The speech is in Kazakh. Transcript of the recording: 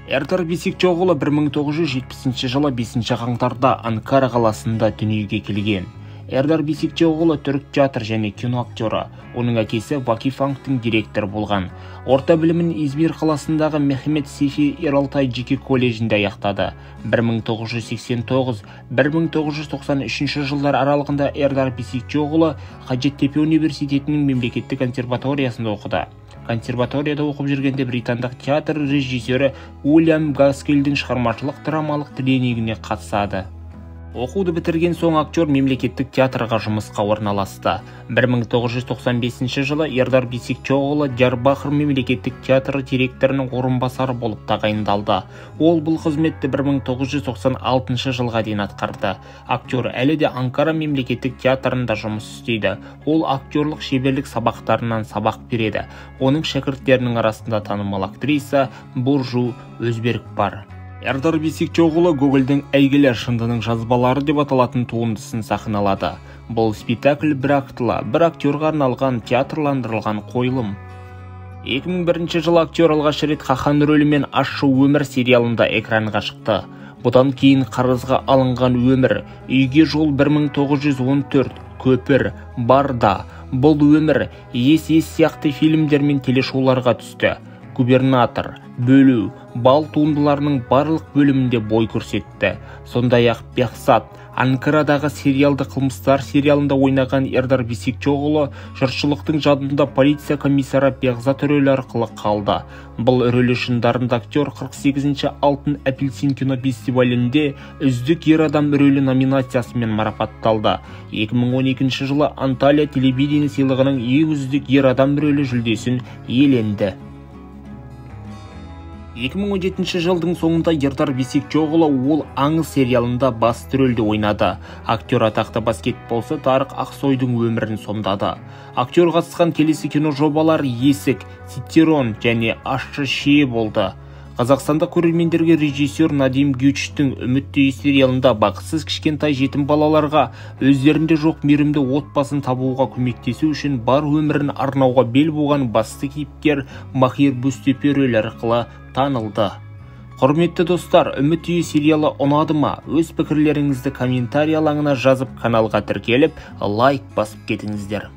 Эрдар Бесикчиоғлы 1970 жылы 5 қаңтарда Анкара қаласында дүниеге келген. Эрдар Бесикчиоғлы түрік театр және кино актері. Оның әкесі Вакифанктың директоры болған. Орта білімін Измир қаласындағы Мехмет Сейфи Ералтай жеке колледжінде аяқтады. 1989-1993 жылдар аралығында Эрдар Бесикчиоғлы Хаджеттепе университетінің мемлекеттік консерваториясында оқыды. Консерваторияда оқып жүргенде британдық театр режиссері Уильям Гаскелдің шығармашылық драмалық тренингіне қатысады. Оқуды бітірген соң актер мемлекеттік театрға жұмысқа орналасты. 1995 жылы Эрдар Бесикчиоғлы Диярбакыр мемлекеттік театры директорының орынбасары болып тағайындалды. Ол бұл қызметті 1996 жылға дейін атқарды. Актер әлі де Анкара мемлекеттік театрында жұмыс істейді. Ол актерлық шеберлік сабақтарынан сабақ береді. Оның шәкірттерінің арасында танымал актриса Буржу Өзберк бар. Эрдар Бесикчиоғлы Гогольдің әйгілі «Шындының жазбалары» деп аталатын туындысын сахналады. Бұл спектакль бір актылы, бір актерға арналған театрландырылған қойылым. 2001 жылы актер алғаш рет Хахан рөлімен «Ащы өмір» сериалында экранға шықты. Бұдан кейін «Қарызға алынған өмір», «Үйге жол 1914», «Көпір», «Барда», «Бұл өмір», «Ес-ес» сияқты фильмдер мен телешоуларға түсті. «Губернатор», «Бөлу», «Бал» туындыларының барлық бөлімінде бой көрсетті. Сондай-ақ Бехзат, Анкарадағы сериалды қылмыстар сериалында ойнаған Эрдар Бесикчиоғлы жұртшылықтың жадында полиция комиссары Бехзат рөлі арқылы қалды. Бұл рөл үшін дарынды актер 48-ші Алтын апельсин кинофестивалінде үздік ер адам рөлі номинациясымен марапатталды. 2012 жылы Анталия телевидение сыйлығының ең үздік ер адам рөлі жүлдесін иеленді. 2017 жылдың соңында Эрдар Бесикчиоғлы «Ол аңыз» сериалында басты рөлде ойнады. Актер атақты баскетболшы Тарык Ақсойдың өмірін сомдады. Актер қатысқан келесі кино жобалар «Есік», «Цицерон» және «Ащы шие» болды. Қазақстандық көрермендерге режиссер Надим Гючтің «Үміт үйі» сериалында бақытсыз кішкентай жетім балаларға өздерінде жоқ мейірімді отбасын табуға көмектесу үшін бар өмірін арнауға бел буған басты кейіпкер Махир Бөстепе рөлі арқылы танылды. Құрметті достар, «Үміт үйі» сериалы ұнады ма? Өз пікірлеріңізді комментарий алаңына жазып, каналға тіркеліп, лайк басып кетіңіздер.